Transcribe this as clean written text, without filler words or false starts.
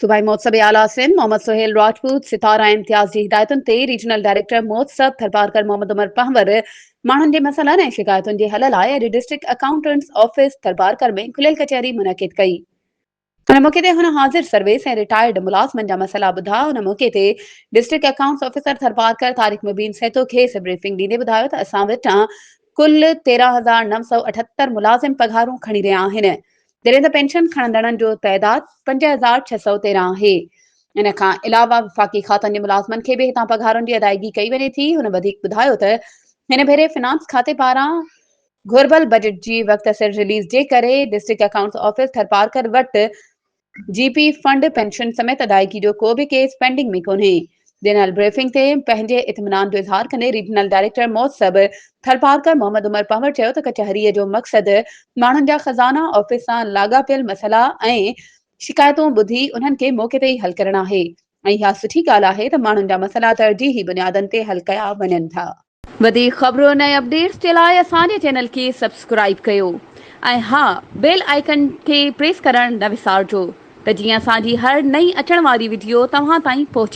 صوبائي محتسب اعليٰ سنڌ محمد سهيل راجپوت ستاره امتياز جي هدايتن تي ريجنل ڊائريڪٽر محتسب ٿرپارڪر محمد عمر پنهور ماڻهن جي مسئلن ۽ شڪايتن جي حل لاء اڄ ڊسٽرڪٽ اڪائونٽنٽس آفيس ٿرپارڪر ۾ کليل ڪچهري منعقد ڪئي. ان موقعي تي هن حاضر سروس ۽ رٽائرڊ ملازمن جا مسئلا ٻڌا. ان موقعي تي district accounts officer Tharparkar Tariq Mubeen Sahto کيس بريفنگ ڏيندي ٻڌايو ته اسان وٽان ڪل 13978 ملازم پگهارون کڻي رهيا آهن. جڏهن ته پينشن کڻندڙن جو تعداد 5613 آهي. ان کان علاوه وفاقي کاتن جي ملازمن کي به هتان پگهارن جي ادائيگي ڪئي وڃي ٿي. هن وڌيڪ ٻڌايو ته هن ڀيري فنانس کاتي پاران گهربل بجيٽ جي وقت سر رليز جي ڪري ڊسٽرڪٽ اڪائونٽس آفيس ٿرپارڪر وٽ جي پي فنڊ پينشن سميت ادائيگي جو ڪو به ڪيس پينڊنگ ۾ ڪونهي. ڏنل بريفنگ تي پنهنجي اطمينان جو اظهار ڪندي ريجنل ڊائريڪٽر محتسب ٿرپارڪر محمد عمر پنهور چيو ته ڪچهري جو مقصد ماڻهن جا خزانا آفيس سان لاڳاپيل مسئلا ۽ شڪايتون ٻڌي انهن کي موقعي تي ئي حل ڪرڻ آهي ۽ اها سٺي ڳالهه آهي ته ماڻهن جا مسئلا ترجيحي بنيادن تي حل ڪيا وڃن ٿا. وڌيڪ خبرن ۽ اپڊيٽس جي لاء اسان جي چينل کي سبسڪرائيب ڪيو ۽ ها بيل آئيڪن کي پريس ڪرڻ نه وسارجو ته جيئن اسان جي هر نئين اچڻ واري وڊيو توهان تائين پهچي.